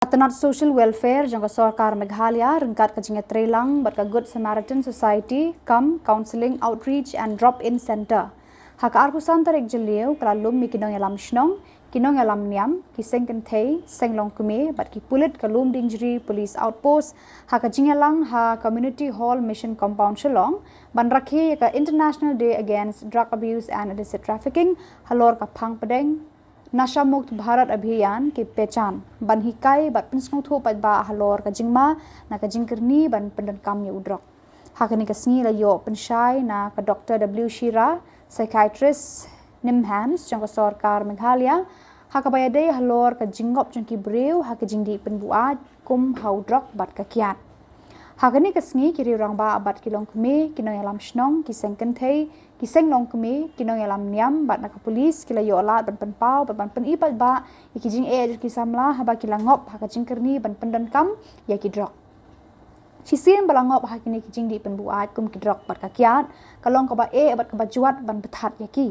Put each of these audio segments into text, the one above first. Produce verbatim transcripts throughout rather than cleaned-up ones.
Ka tnat Social Welfare jong ka sorkar Meghalaya ryngkat ka jingïatreilang bad ka Good Samaritan Society kam Counselling Outreach and Drop-in Centre. Ha ka arphew san tarik Jylliew ka la lum ïa ki nongïalam shnong, ki nongïalam niam, ki seng kynthei, seng longkmie bad ki pulit ka Lumdiengjri Police Outpost ha ka jingïalang ha Community Hall Mission Compound Shillong ban rakhe ïa ka International Day Against Drug Abuse and Illicit Trafficking halor ka phang pdeng Nasha Mukt Bharat Abhiyan ki pehchan ban hikai bad pynsngewthuh paidbah halor ka jingma na ka jingkyrni ban pyndonkam ïa u drok. Ha kane ka sngi la ïoh pynshai na ka Doctor W Shira, psychiatrist NIMHANS jong ka sorkar Meghalaya ha kaba ïadei halor ka jingngop jong ki briew ha ka jingdih pynbuaid kum ha u drok bad ka kiad. Ha kane ka sngi ki riew rangbah bad ki longkmie, ki nongïalam shnong, ki seng kynthei, ki seng longkmie, ki nongïalam niam bad na ka pulit ki la ïoh lad ban pynpaw bad ban pyni paidbah ïa ki jingeh jong ki samla haba ki la ngop ha ka jingkyrni ban pyndonkam ïa ki drok. Shisien ba la ngop ha kine ki jingdih pynbuaid kum ki drok bad ka kiad ka long kaba eh bad kaba jwat ban pynthat ïa ki.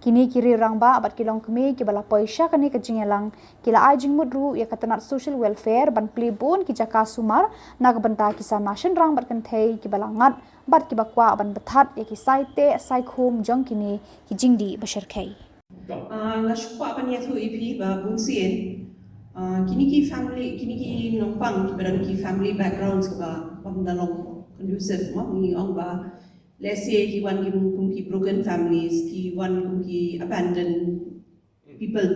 Kine ki riew rangbah bad ki longkmie kiba la poi sha kane ka jingïalang ki la ai jingmut ruh ïa ka tnat Social Welfare ban plie bun ki jaka sumar na ka bynta ki samla shynrang bad kynthei kiba la ngat bad kiba kwah ban pynthat ïa ki sai teh sai khum jong kine ki jingdih ba shyrkhei. Ah, nga shu kwah ban ïathuh ïa phi ba bun sien, ah, kine ki family, kine ki nongpang kiba don ki family backgrounds kiba bym da long conducive, mo, ngi ong ba, let's say, ki wan ki kum ki broken families, ki wan kum ki abandoned people,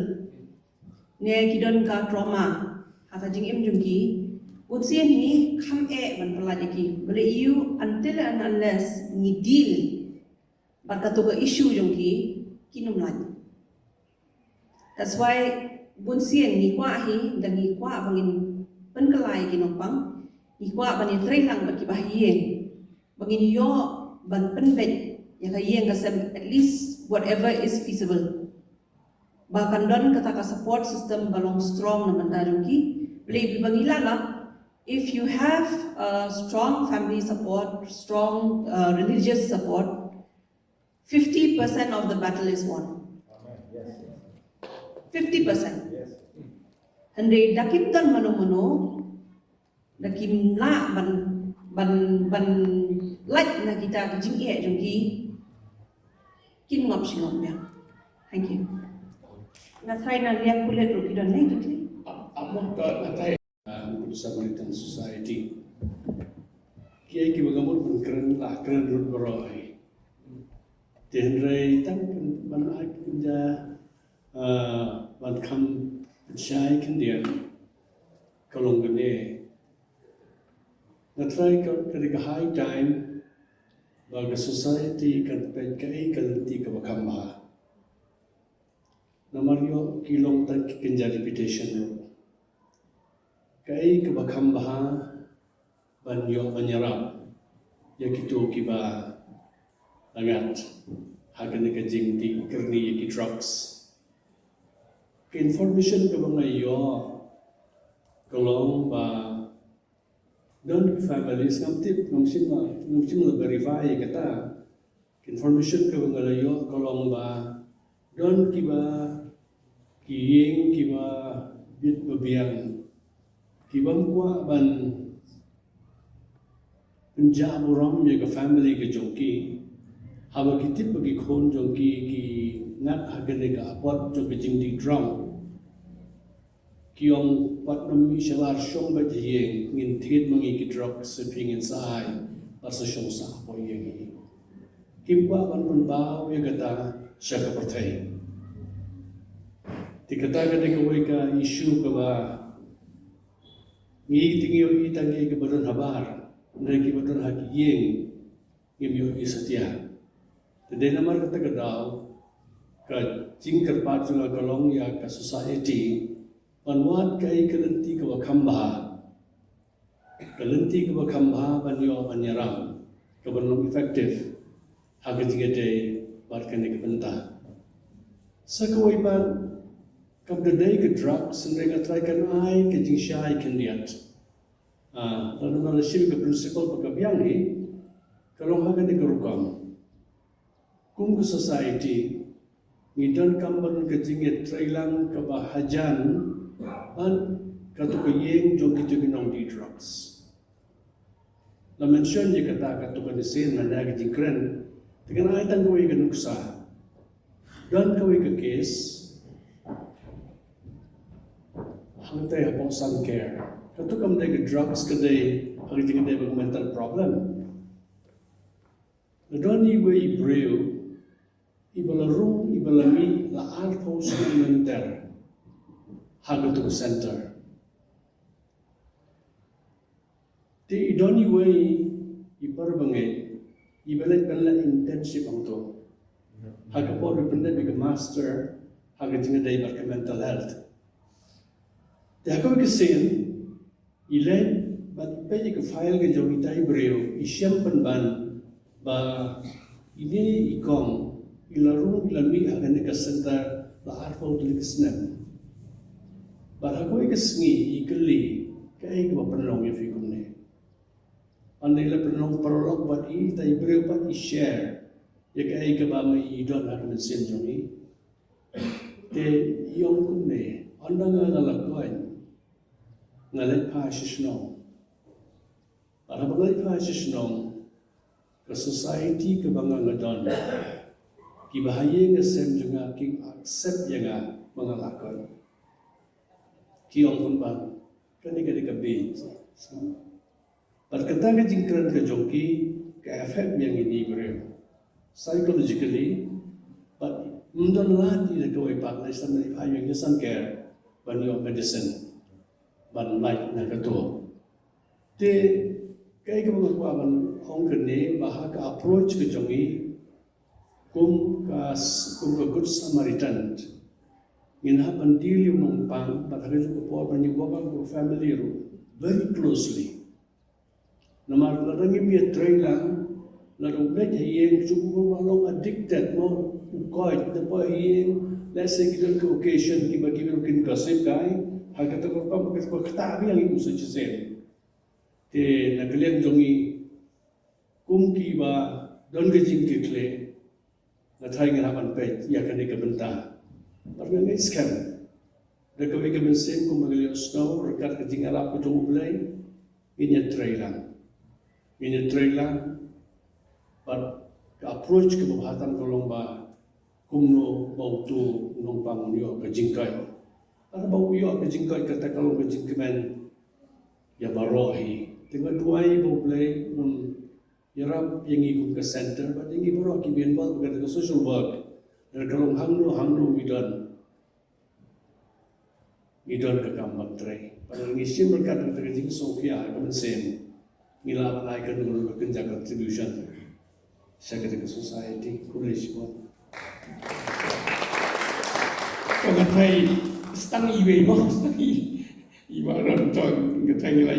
ne ki don ka trauma ha ka jingim jong ki. Bun sien hi kham eh ban pyllait ïa ki. Balei? Until and unless ngi deal bad kato ka issue jong ki, kin ym lait. That's why bun sien ngi kwah hi, da ngi kwah ba ngin pynkylla ïa ki nongpang, ngi kwah ban ïatreilang bad kiba ha ïing ba ngin ïoh ban pynbeit ïa ka ïing ka sem, at least whatever is feasible, ba kan don kata ka support system ba long strong na bynta jong ki. Balei? Ba ngi la lap, if you have a strong family support, strong, uh, religious support, fifty percent of the battle is won. Fifty percent. Hynrei da kim don mano mano, da kim lah ban, ban, ban lait na kita ki jingeh jong ki, kin ngop shi ngop biang. Thank you. Nga tharai na liang pulit ruh ki don ne, jong ki. Ap-, ap-, ka, ka tharai. Ah, Good Samaritan Society. Kiei kiba nga mut ban kren, lah kren ruh baroh hi. Te hynrei tang ban ai kynja, ah, ban kham pynshai khyndiat ka long kane. Nga tharai ka, ka dei ka high time ba ka society kan peit kaei ka lynti kaba kham bha. Namar ïoh ki long tang ki kynja reputation ruh. Kaei kaba kham bha ban ïoh ban ïarap ïa kito kiba la ngat ha kane ka jingdih kyrni ïa ki drugs. Ka information kaba nga ïoh ka long ba don ki families, ngam tip, ngam shym la, ngam shym la verify ïa kata. Information kaba nga la ïoh ka long ba don kiba, ki ïing kiba bit ba biang, kibym kwah ban pynjah burom ïa ka family ka jong ki. Haba ki tip ba ki khun jong ki ki ngat ha kane ka apot jong ka jingdih drug, ki ong, "Pat nym mih shabar, shong beit ha ïing, ngin thied ma ngi ki drug, sa phi ngin sa ai, bad sa shong sah hapoh ïing hi." Kim kwah ban pynpaw ïa kata sha ka pyrthei. Te kata ka dei kawei ka issue kaba ngi te ngi ïohi tang ïa kiba don habar, hynrei kiba don ha ki ïing ngim ïohi satia. Te dei namar kata ka daw ka jingkyrpad jong nga ka long ïa ka society ban wad kaei ka lynti kaba kham bha, ka lynti kaba kham bha ban ïoh ban ïarap, kaban long effective ha ka jingïadei bad kane ka bynta. Sa kawei pat, kam da dei ka drug, hynrei nga tharai kan ai ka jingshai khyndiat. Ah, lada nga la shim ka principle ba ka biang hi, ka long ha kane ka rukom. Kum ka society, ngi donkam ban ka jingïatreilang kaba hajan bad katu ka ïing jong kito ki nongdie drugs. La mention ïa kata katu ka sien mynta ka jingkren. Te ngan ai tang kawei ka nuksa. Don kawei ka case hangtai hapoh Suncare. Katu kam dei ka drugs, ka dei ha ka jingdei bad mental problem. La don iwei i briew iba la rung, iba la mih la arphew snem lynter ha katu ka center. Te i don iwei i para bangeit iba leit ban leh internship hangto ha ka por ba pyndep ïa ka master ha ka jingdei bad ka mental health. Te ha kawei ka sien i leit bad i peit ïa ka file ka jong ita i briew, i shem pynban ba ine i kong i la rung, i la mih ha kane ka center la arphew tylli ki snem. Bad ha kawei ka sngi i kylli, kaei kaba pynlong ïa phi kumne? Hynrei la pynlong paralok bad ita i briew pat i share ïa kaei kaba ma i don ha ka mynsiem jong i. Te i ong kumne, ynda nga la koit, nga leit phai sha shnong. Bad haba nga leit phai sha shnong, ka society kaba nga nga don, kiba ha ïing ha sem jong nga kim accept ïa nga ba nga la koit. Ki ong pynban, kane ka dei ka bieit. Bad kata ka jingkren ka jong ki ka affect ïa ngi ni briew psychologically. Bad ym don lad ïa kawei pat, leit sha Suncare ban ïoh medicine ban lait na kato. Te kaei kaba nga kwah ban ong kane ba ha ka approach ka jong ngi kum ka s-, kum ka Good Samaritan, ngin hap ban deal ïa u nongpang bad ha kajuh ka por ban ïa work kum ka family ruh very closely. Namar lada ngim ïatrei lang, lada u leit ha ïing, shu kumba long addicted mo, u koit, da poi ha ïing, let's say ki don ka occasion kiba ki briew kin gossip kai, ha kata ka por ba kata biang ïa u sa shisien. Te na ka liang jong ngi kum kiba don ka jingkitkhlieh, nga tharai ngi hap ban peit ïa kane ka bynta. Bad nga ngeit skhem da kawei ka mynsiem kumba ngi la ïohsngew ryngkat ka jingïarap ka jong U Blei, ngin ïatrei lang. Ngin ïatrei lang. Bad ka approach kaba bha tam ka long ba kumno ba uto u nongpang un ïoh ka jingkoit. Lada ba u ïoh ka jingkoit, kata ka long ka jingkmen ïa baroh hi. Te nga duwai ba U Blei un ïarap ïa ngi kum ka center bad ïa ngi baroh kiba involve ha kata ka social work. Lada ka long hangno hangno ngi don, ngi don ka kam ban trei. Bad lada ngi shim ryngkat kata ka jingsngewkhia ha ka mynsiem, ngi lah ban ai kano kano ka kynja contribution sha kata ka society. Khublei shibun. Ka nga tharai stang iwei mo, stang i, i Bah Ron to, nga tharai ngi la,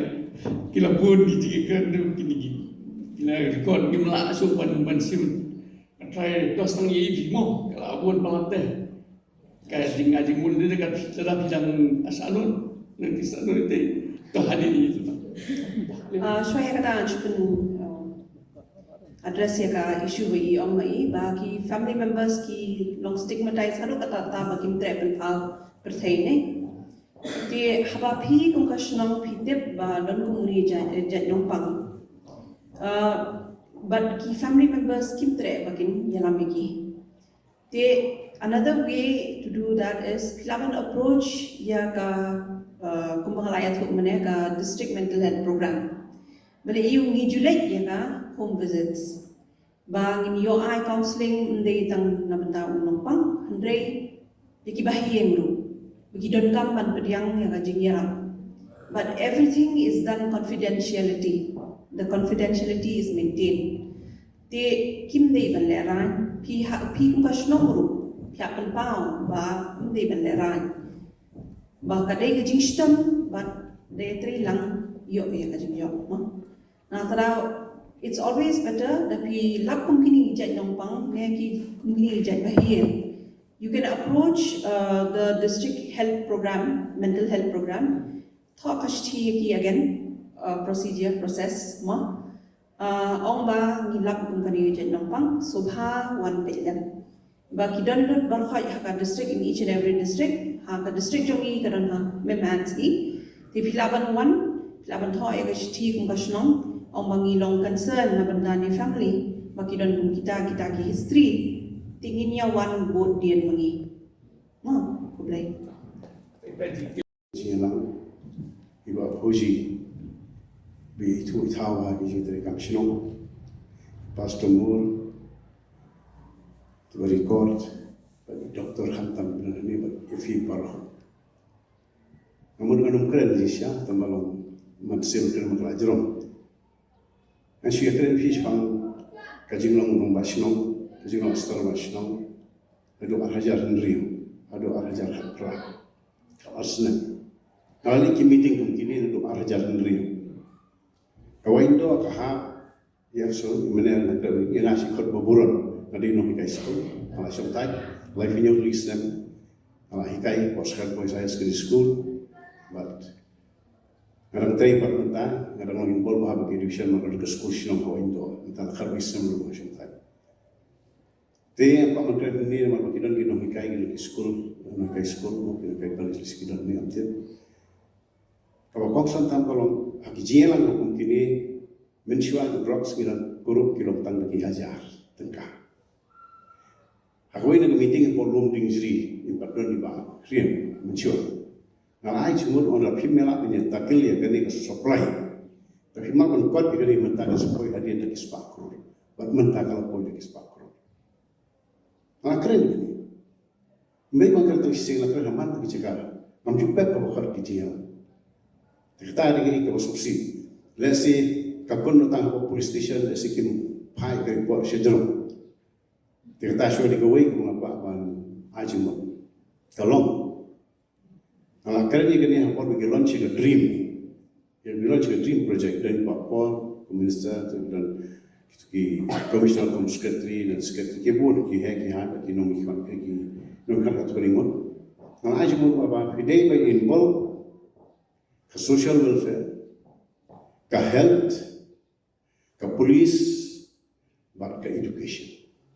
ki la bun ki jingkren, kine ki, ki la record, ngim lah shuh ban, ban shim. Nga tharai to stang i phi mo, ka la bun palat te. Ka jing, ka jingmut ni ka, ka dang, ka dang asha lut, nanti asha lut te. To hadien ni tu. Ah, shuwa ïa kata ngan shu pyn, ah, address ïa ka issue ba i ong ma i ba ki family members ki long stigmatized haduh katta katta ba kim treh pynpaw pyrthei ne. Te haba phi kum ka shnong phi tip ba don kum une jait, jait nongpang, ah, bad ki family members kim treh ba kin ïalam ïa ki. Te another way to do that is phi lah ban approach ïa ka, uh, kumba nga la ïathuh mynne, ka district mental health program. Balei ïa ngi ju leit ïa ka home visits ba ngin ïoh ai counselling, ym dei tang na bynta u nongpang, hynrei ïa kiba ha ïing ruh ba ki donkam ban pdiang ïa ka jingïarap. But everything is done confidentiality. The confidentiality is maintained. Te kim dei ban lehraiñ, phi ha, phi kum ka shnong ruh phi hap pynpaw ba kim dei ban lehraiñ, ba ka dei ka jingshitom bad da ïatrei lang ïoh ïa ka jingïoh, no? Nga tharai it's always better da phi lap kum kine ki jait nongpang ne ki, kum kine ki jait ba ha ïing. You can approach, uh, the district health program, mental health program. Thoh ka shithi ïa ki again, uh, procedure, process mo. Uh, ong ba ngi lap kum kane ka jait nongpang, sngewbha wan peit lem. Ba ki don lut baroh ha ka district, in each and every district. Ha ka district jong ngi ka don ha Mem Ann City. Te phi lah ban wan, phi lah ban thoh ïa ka shithi kum ka shnong, ong ba ngi long concern na bynta ne family, ba ki don kum kita, kita ki history. Te ngin ïa wan vote dien ma ngi. Mo, khublei. Jingïalang, i Bah Phoji, ba ithuh ithaw ha ki jingtrei kam shnong, Pastor Moore, ki ba record, bad ki doktor khamtam, bad ïa phi baroh. Nga mut ngan ym kren shisha, tang ba long mynsiem kren ma ka la jrong. Ngan shu ïakren phi shaphang ka jinglong nongbah shnong, ka jinglong star bah shnong, naduh ar hajar hynriew haduh ar hajar khatphra. Ka ar snem. Nga la leit ki meeting kum kine naduh ar hajar hynriew. Ka Wahindore ka hap ïa, so, mynne nga kren ïa nga shi khot ba burom, nga dei nonghikai skul, nga la shong thait lai phew hynñiew tylli ki snem, nga la hikai, poi second, poi higher secondary school, but nga dang trei pat mynta, nga dang long involved ha ka education, ma ka skul shnong ha Wahindore, mynta la khatwei snem ruh nga shong thait. Te nga kwah ban kren hangne namar ba ki don ki nonghikai, ki don ki skul, nonghikai skul, ki nonghikai primary, ki don ne amtiat. Kaba kongsan tam ka long, ha ki jingïalang ba kum kine, mynshuwa ki drugs ki don kurup ki long tang da ki hajar tyngka. Ha kawei na ka meeting i Bah Lumdiengjri, i Bah Don, i Bah Riem, mynshuwa. Nga la ai jingmut, ong lada phim lah ban ïa tackle ïa kane ka supply, lada phim lah ban kot ïa kane, mynta ka supply hadien da ki spah klur. Bad mynta ka la poi da ki spah klur. Nga la kren ïa kane. Mei ban kren tang shisien, la kren ha man ki jaka. Ngam ju pep kaba khot ki jingïalang. Te kata dei kaba sngewsih. Lehse ka kut noh tang ha police station, lehse kim phai ka report sha jrong. Te kata shuwa dei kawei kaba nga kwah ban ai jingmut. Ka long, nga la kren ïa kane ha por ba ki launch ïa ka DREAM. Ïa ka launch ïa ka DREAM project, don Bah Paul kum minister, te don ki Commissioner kum secretary, don secretary, ki bun ki heh ki haiñ, ki nongmihkhmat, ki nongmihkhmat katto katne ngut. Nga la ai jingmut ba phi dei ban involve ka social welfare, ka health, ka police, bad ka education.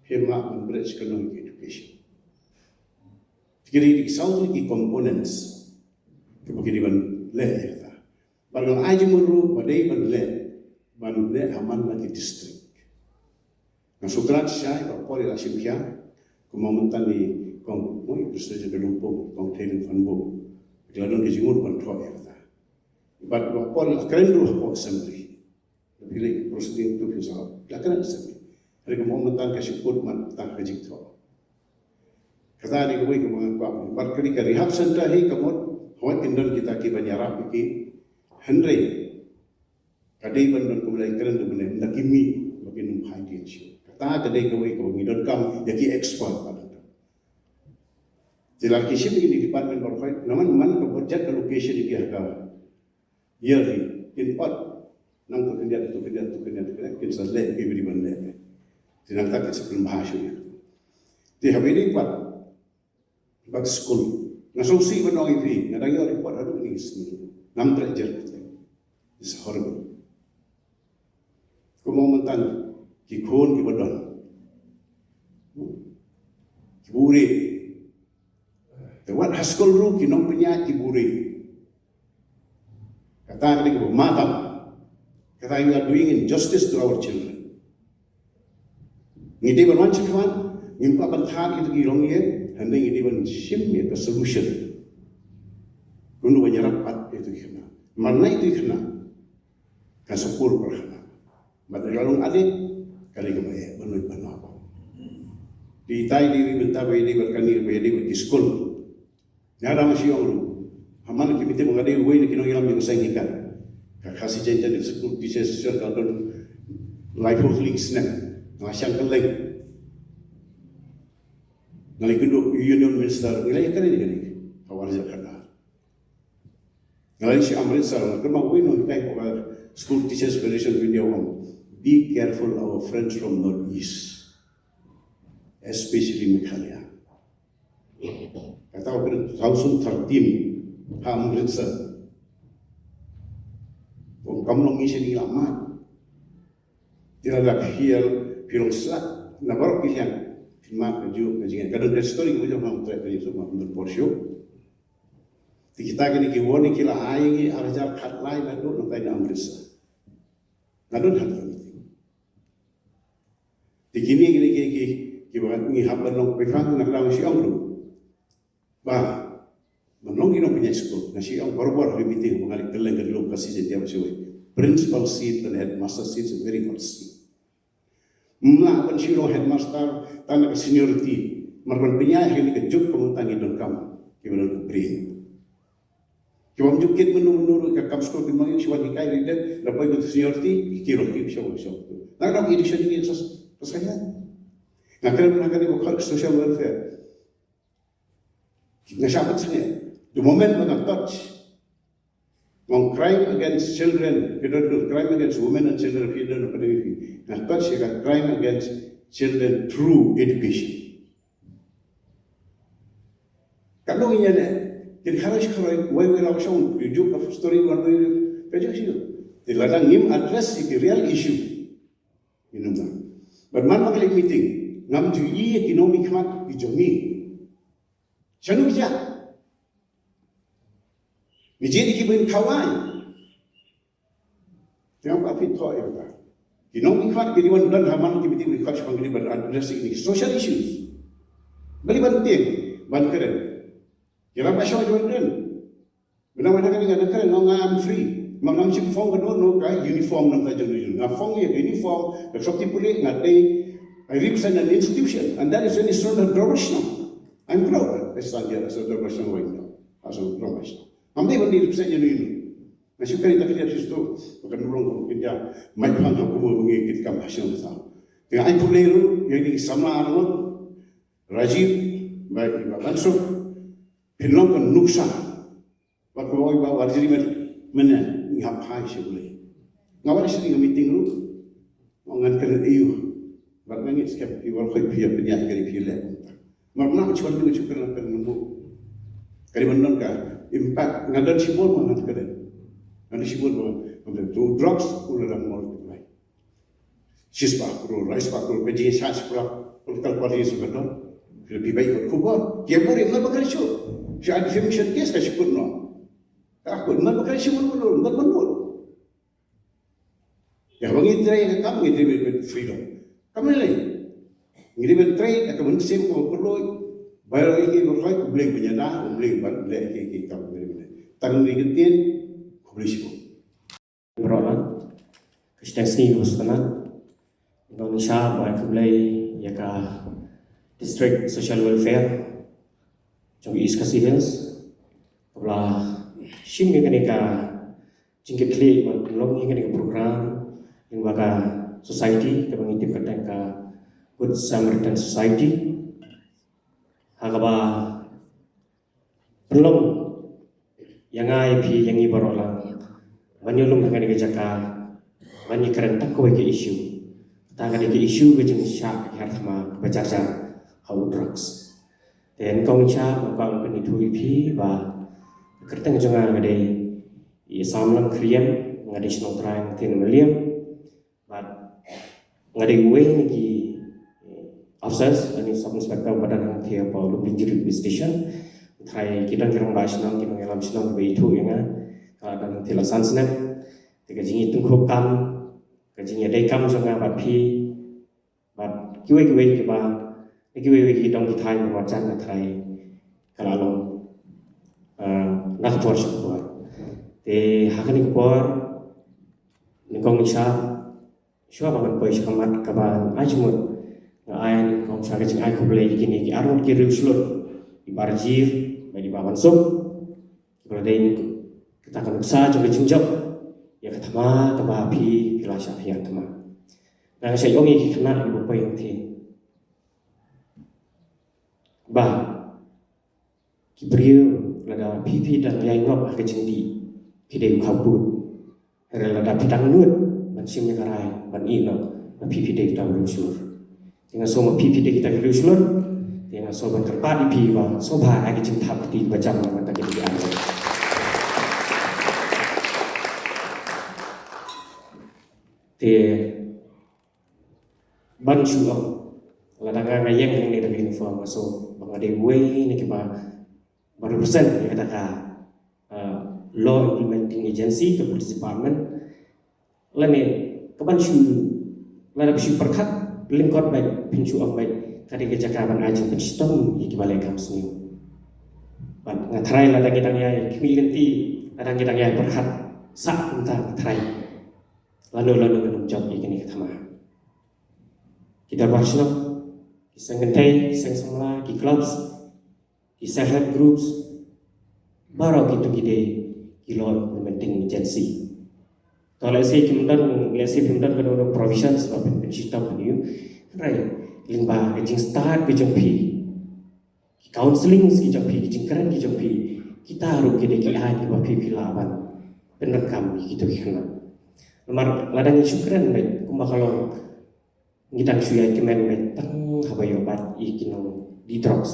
Phim lah ban bret sha kano ka education. Te ki dei ki saw tylli ki components kiba ki dei ban leh ïa kata. Bad nga la ai jingmut ruh ba dei ban leh, ban leh ha man la ki district. Nga sngewthuh shai ba por ïa la shim khia, kumba mynta i kong, mo, i president ka Lumpur, kong Thailand Fanbo, ki la don ka jingmut ban thoh ïa kata. Bad ba por ïa la kren ruh hapoh assembly. Da phi leit proceeding tu phi sa la kren seh. Hynrei ka mut mynta ka shu kut mat tang ka jingthoh. Kata dei kawei kaba nga kwah. Bad ka dei ka rehab center hi ka mut, hooid kin don kita kiban ïarap ïa ki. Hynrei ka dei ban don kumba la kren tu mynne, ynda ki mih ba kin ym phai dien shuh. Kata ka dei kawei kaba ngi donkam ïa ki expert ba don. Te lada ki shim ïa kine ki department baroh, hooid, namar man ka budget allocation ïa ki ha ka yearly, kin ot nangto khyndiat, to khyndiat, to khyndiat, to khyndiat, kin sa leh ïa kiba dei ban leh. Te nangta kin sa pynbha shuh ïa. Te ha kawei pat, bad skul, nga sngewsih ban ong ïa phi, nga dang ïoh report haduh kine ki sngi, ngam treh jer. It's horrible. Kumba mynta ki khun kiba don, kiba uri. Te wat ha skul ruh ki nongpynïaid kiba uri. Kata ka dei kaba ma tam. Kata, you are doing injustice to our children. Ngi dei ban wan sha khmat, ngim kwah ban thad ïa kito ki longïing, hynrei ngi dei ban shim ïa ka solution. Kumno ban ïarap pat ïa kito ki khynnah. Namar ïa kito ki khynnah kan sa pur para khynnah. Bad ka long adik, ka dei kaba eh ban lut ban noh. Te itai dei iwei i bynta ba ïadei bad kane, ba ïadei bad ki skul. Nga dang shu ong ruh ha man ki meeting ba nga dei uwei na ki nongïalam jong ka seng hikai. Ka Khasi Jaintia District School Teachers Association ka don laiphew tylli ki snem. Nga la shang kylleng. Nga la ïakynduh Union Minister, nga la ïakynduh ïa kane, ha ar hajar khatar. Nga la ïa shi Amritsar, nga kynmaw uwei u nonghikai ka School Teachers Federation of India u ong, "Be careful our friends from North East, especially Meghalaya." Kata u kren two thousand thirteen ha Amritsar. Ong kam long ngi shen ngi la mad. Te lada phi ïa, phi long slap na baroh ki liang, phin mad kajuh ka jingngeit. Ka don ka story kaba jong nga, ym treh ban ïathuh, ym don por shuh. Te kita kine ki warning ki la ai ngi ar hajar khatlai naduh nangtai na Amritsar. Naduh ha kine. Te kine kine ki ki ki ba ngi hap ban long pyrshang na ka daw shi ong ruh. Ba ban long ki nongpynïaid skul nga shi ong barabor ha ki meeting ba nga leh kylleng ka lum ka season dia ba shi wei. Principal seat and headmaster seat is a very hot seat. Mla ban shu long headmaster tang da ka seniority. Mar ban pynïaid ha kane ka juk ka mut tang ki donkam ki ba don ka brain. Ki bym ju kit mynno mynno ruh ka kam skul ki mang shu wan hikai ri dep da poi ka seniority ki long ki shu shu. Na ka dang education ni sas sas kaya. Nga kren na ka ni ba social welfare. Nga sha pat sini. The moment when I touch on crime against children, phi don crime against women and children, phi don phi. Nga touch ya ka crime against children through education. Ka nong ïa ne kin khara shi khara wai wai la shong yu ju ka story wan wai ka ju shi. Te lada ngim address ïa ki real issue. Ïa nong. But man ma ka leh meeting ngam ju ïa ki nong mi khmat ki jong ngi. Shano ki ja. Ngi je ki ban khawai. Te ngam ka phi thoh ïa ka. Ki nong ki khmat ki dei ban don ha man ki meeting ki khmat shipang ki dei ban address ki social issues. Bali ban tieng ban kren. Ki ram ka shong ban kren. Bina mana ka ni ka kren no ngam free. Ma ngam shim form ka no no ka uniform nang ka jong ni. Nga form ïa uniform ka shop ti pule nga dei. I represent an institution and that is an institution of Drobashno. I'm proud. I stand here as a Drobashno right now. As a Drobashno. Ngam dei ban dei represent ïa ni. Nga shu kari ta kri sistu, ba kan rong ko kinja, mai phang ha kumo ngi kit kam ha shang sa. Te ai khublei ruh ïa ki samla ruh, Rajiv, ba i ba Bansuk, phin long ka nuksa. Ba ko i ba Warjri men, men ngi hap hai shi khublei. Nga war shi nga meeting ruh. Ngan kren aiu. Bad ngan ngeit skhem phi war khoi phi ïa pynïaid kari phi leh. Mar na chuan tu chuan kren kren nungbu. Kari ban don ka impact nga don shibun ma ngan kren. Nga don shibun ma ngan kren. Tu drugs u la dang multiply. Shispah crore, laipah crore, ka jingshah shipra political party sa ka don. Phi bai ka khubor. Ki buri ngan ba kren shu. Shu defamation case ka shiput no. Ka aku ngan ba kren shu ngan ba ngan ba ngan. Ïa ba ngi trei ka kam ngi trei bad freedom. Kam ne lei. Ngi dei ban trei da ka mynsiem kaba pyrloi. Ba ïa ki ba khoi khublei ba ïa na khublei ba leh ki ki kam ba leh. Tang ngi ktien khublei shibun. Baroh lang. Ka sdang sngi ba sdang. Ngi shah ba khublei ïa ka District Social Welfare jong East Khasi Hills. Kaba la shim ïa kane ka jingkitkhlieh ban pynlong ïa kane ka program lyngba ka society kaba ngi tip kyrteng ka Good Samaritan Society. Ha kaba pynlong ïa nga ïa phi ïa ngi baroh lang ban ïalum ha kane ka jaka ban ïakren tang kawei ka issue. Kata ka dei ka issue ka jingshah hiar thma kaba jar jar ha u drugs. Te nyngkong nyngshap nga kwah ban pynithuh ïa phi ba ka kyrteng jong nga ka dei i Samlang Khriem, nga dei shnong trai Nongthiang Nongmylliam. Bad nga dei uwei na ki, eh, officers, lane sub inspector ba don hangthie hapoh Lumbinjri Police Station. Trai ki don ki rangbah shnong, ki nongïalam shnong kiba ithuh ïa nga. Ka la don hangthie la san snem. Te ka jingïatyngkhuh kam, ka jingïadei kam jong nga bad phi, bad kiwei kiwei kiba, kiwei kiwei ki dong ki thaiñ ba jan ka trai ka la long, ah, na ka por sha ka por. Te ha kane ka por nyngkong nyngshap shuwa ba ngan poi sha ka mat kaba ai jingmut nga ai nyngkong sha ka jingai khublei ïa kine ki arngut ki riewshlur, i Bah Rajir bad i Bah Bansuk. Kiba la dei kata ka nuksa jong ka jingjop ïa ka thma kaba phi phi la shah hiar thma. Nga nga shah ong ïa ki khynnah kiba poi hangthie ba ki briew lada phi phi dang ïai ngop ha ka jingdih phi dei u khaput. Hynrei lada phi dang nud ban shim ïa ka rai ban ïeh noh ba phi phi dei uta u riewshlur. Te nga sngew ma phi phi dei kita ki riewshlur. Te nga sngew ban kyrpad ïa phi ba sngewbha ai ka jingthap kti kaba jam na ka bynta kine ki arngut. Te ban shu ong lada nga nga ïeng hangne da ka uniform nga sngew ba nga dei uwei na kiba ba represent ïa kata ka Law Implementing Agency, ka Police Department, lane ka ban shu, lada ba shu pyrkhat lyngkot bad phin shu ong bad ka dei ka jaka ban ai jingpynshitom ïa ki ba leh kam sniew. Bad nga tharai lada ngi dang ïai khmih lynti, lada ngi dang ïai pyrkhat sah kumta, nga tharai lano lano ngin ym jop ïa kane ka thma. Ki dorbar shnong, ki seng kynthei, ki seng samla, ki clubs, ki self help groups, baroh kito ki dei ki law implementing agency. To lehse kim don, lehse kim don kano kano provisions ba phin pynshitom ïa u, hynrei lyngba ka jingstad ka jong phi, ki counselling ki jong phi, ki jingkren ki jong phi, kita ruh ki dei ki aiñ kiba phi phi lah ban pyndonkam ïa kito ki khynnah. Namar lada ngi shu kren beit kumba ka long ngi dang shu ïai kmen beit tang haba ïoh bat ïa ki nongdih drugs.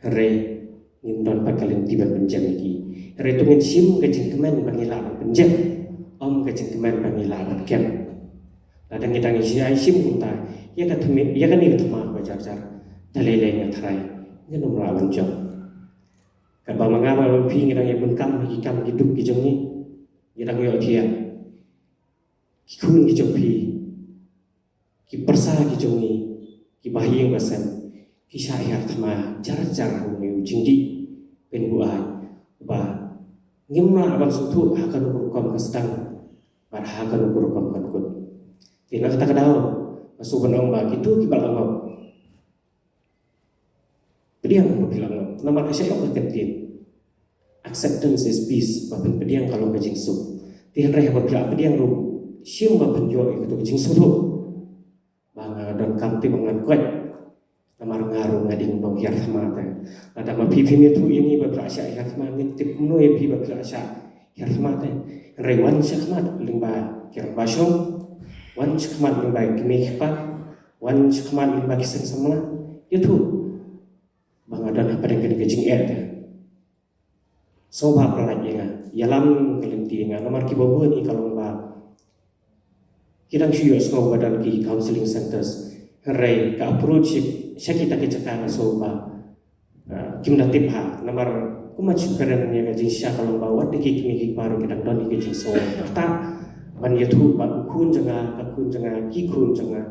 Hynrei ngim don pat ka lynti ban pynjem ïa ki. Hynrei to ngin shim ka jingkmen ba ngi lah ban pynjem, ym ka jingkmen ba ngi lah ban kem. Lada ngi dang ïai shim kumta ïa ka thma, ïa kane ka thma ba jar jar, te lei lei nga tharai ngin ym lah ban jop. Katba ma nga ma phi ngi dang ïai bun kam ïa ki kam ki duk ki jong ngi, ngi dang ïohthiah. Ki khun ki jong phi, ki pyrsa ki jong ngi, ki bahaïing bahasem, ki shah hiar thma jar jar ha une u jingdih pynbuaid ba ngim lah ban sngewthuh ha kano ka rukom ka sdang bad ha kano ka rukom kan kut. Te na kata ka daw nga sngewbha ban ong ba kito kiba la ngop, pdiang ba phi la ngop, namar ka shah long ka ktien, acceptance is peace, ba phin pdiang ka long ka jingsuk. Te hynrei haba phi la pdiang ruh, shim ba phin ïoh ïa kato ka jingsuk ruh. Ba nga donkam te ba ngan koit, namar nga ruh nga dei u nonghiar thma te. Lada ma phi phim ïathuh ïa ngi ba phi la shah hiar thma, ngin tip kumno ïa phi ba phi la shah hiar thma te? Hynrei wan shakhmat lyngba ki rangbah shnong, wan shakhmat lyngba ki kmie ki kpa, wan shakhmat lyngba ki seng samla, ïathuh ba nga don hapdeng kane ka jingeh te. Sngewbha pyllait ïa nga, ïalam ka lynti ïa nga, namar kiba bun hi ka long ba ki dang shu ïohsngew ba don ki counselling centres, hynrei ka approach sha kita ki jaka nga sngew ba, ah, kim da tip bha, namar kumba shu kren ïa ka jingshisha ka long ba wat da ki kmie ki kpa ruh ki dang don hi ka jingsngew ktah ban ïathuh ba u khun jong nga, ka khun jong nga, ki khun jong nga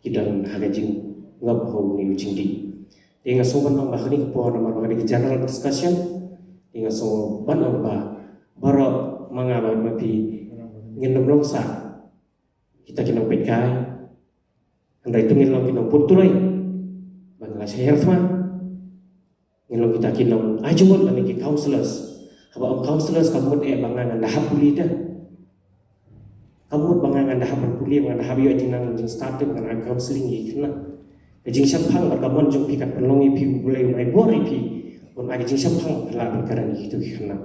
ki don ha ka jingngop ha une u jingdih. Te nga sngew ban ong ba ha kane ka por namar ba ka dei ka general discussion, te nga sngew ban ong ba baroh ma nga bad ma phi ngin ym long sah kita ki nongpeitkai, hynrei to ngin long ki nongpyntrei ba ngin la shah hiar thma. Ngin long kita ki nong ai jingmut lane ki counsellors. Haba ong counsellors kam mut eh ba nga ngan da hap pule te. Kam mut ba nga ngan da hap ban pule, ba ngan da hap ïoh jingnang jingstad te, ba ngan ai counselling ïa ki khynnah. Ka jingshemphang bad ka mon jong phi kan pynlong ïa phi, U Blei un ai bor ïa phi ban ai ka jingshemphang ban lah ban kren ïa kito ki khynnah.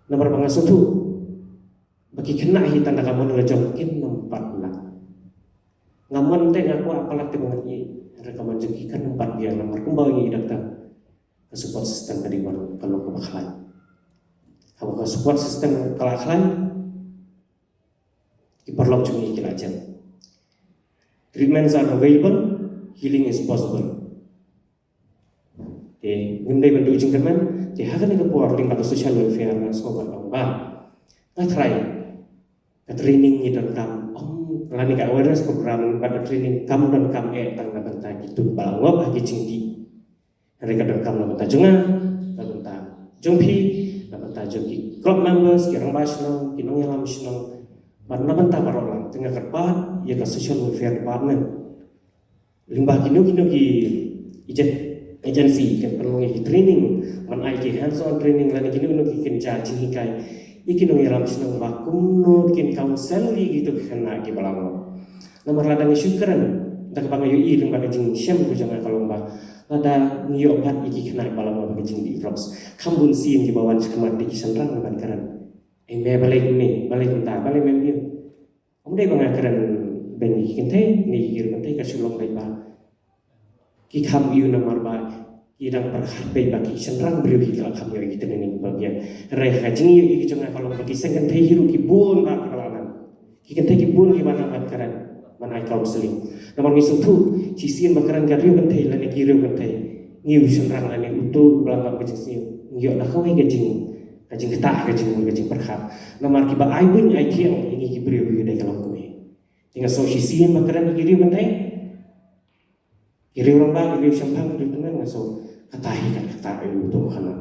Namar ba nga sngewthuh ba ki khynnah hi tang da ka mon la jong kin ym pat lah. Nga mon te nga kwah palat te ba ngan ïeh, hynrei ka mon jong ki kan ym pat biang namar kumba ïa i doktor, ka support system ka dei ban ka long kaba khlaiñ. Haba ka support system ka la khlaiñ, ki paralok jong ngi ki la jem. Treatments are available, healing is possible. Te ngim dei ban duh jingkyrmen, te ha kane ka por lyngba ka social welfare nga sngew ban ong ba nga tharai ka training ngi donkam, ym, lane ka awareness program bad ka training kam donkam eh tang na bynta kito kiba la ngop ha ki jingdih. Hynrei ka donkam na bynta jong nga, na bynta jong phi, na bynta jong ki club members, ki rangbah shnong, ki nongïalam shnong, bad na bynta baroh lang. Te nga kyrpad ïa ka social welfare department lyngba kino kino ki agen-, agency kan pynlong ïa ki training, ban ai ki hands on training lane kino kino ki kynja jinghikai ïa ki nongïalam shnong ba kumno kin counsel ïa kito ki khynnah kiba la ngop. Namar lada ngi shu kren da kaba nga ïohi lyngba ka jingshem ka jong nga ka long ba lada ngi ïoh bat ïa ki khynnah kiba la ngop ha ka jingdih drugs, kham bun sien kiba wan shakhmat da ki shynrang ban kren, "Ei me, balei kumne, balei kumta, balei mem ïoh?" Ym dei ba nga kren beiñ ïa ki kynthei ne ïa ki riew kynthei, ka shu long beit ba ki kham ïoh namar ba ki dang pyrkhat beit ba ki shynrang briew hi ki la kham ïoh ïa ki training ba biang. Hynrei ha ka jingïohi ka jong nga ka long ba ki seng kynthei hi ruh ki bun ba kiba la nang, ki kynthei ki bun kiba nang ban kren, ban ai counselling. Namar ngi sngewthuh shisien ba kren ka riew kynthei lane ki riew kynthei, ngi u shynrang lane uto uba la map ka jingsniew, ngi ïoh da kawei ka jing, ka jingktah, ka jingmut, ka jingpyrkhat. Namar kiba ai buiñ ai thiang ïa ngi ki briew ki dei ka longkmie. Te nga sngew shisien ba kren ïa ki riew kynthei, ki riew rangbah, ki riew shemphang, ki riew tymmen, nga sngew kata hi ka ktah ïa uto u khana.